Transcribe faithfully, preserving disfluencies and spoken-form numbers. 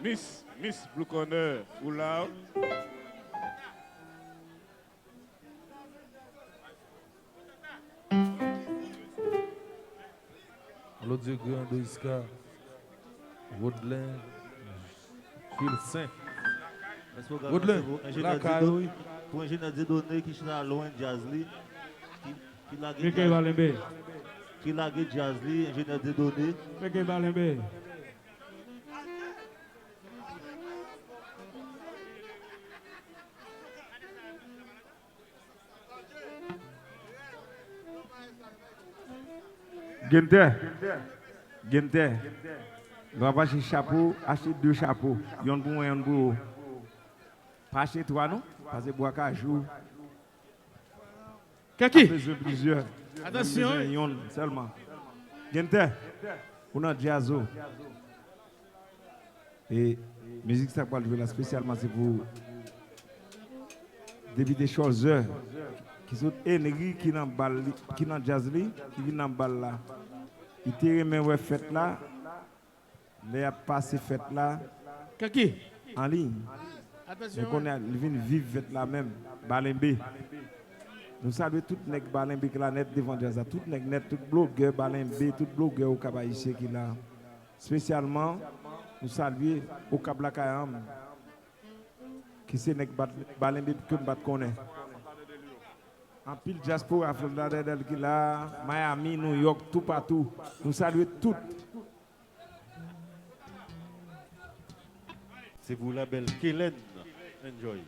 Miss, Miss Blue Corner, ou la? Lodye Grando Iska, Rodlen, Gilsen. Rodlen, lakay ou, wi. Pou enjenyè Dieudonné ki chita lwen djaz li, ki, ki lage Meke djaz, Balenbe. Ki lage djaz li, enjenyè Dieudonné. Meke Balenbe. Gentè, Gentè, nou ap achte chapo, achte de chapo, yonn pou mwen, yonn pou ou. Pa achte twa non, paske bwa kajou. Kèki? Ap bezwen plizyè. Atansyon, wi. Bezwen yonn sèlman. Gentè, ou nan djaz ou. E mizik sa k pral jwe la espesyalman se pou Depite Cholzer, ki sot Henry, ki nan bal li, ki nan djaz li, ki vin nan bal la. Li te renmen wè fèt la, lè y ap pase fèt la. Kèki? Anliy. Atansyon, men kounye a, li vin viv fèt la menm. Balenbe. Nou salye tout nèg Balenbe ki la nèt devan djaz la. Tout nèg nèt, tout blogè Balenbe, tout blogè Okap Ayisyen ki la. Espesyalman, nou salye Okap lakay an, ki se nèg bat, Balenbe ke m pa t konnen. Anpil dyaspora Fort Lauderdale ki la, Miami, New York, toupatou. Nou salye tout. Se pou labèl Kelen. Enjoy.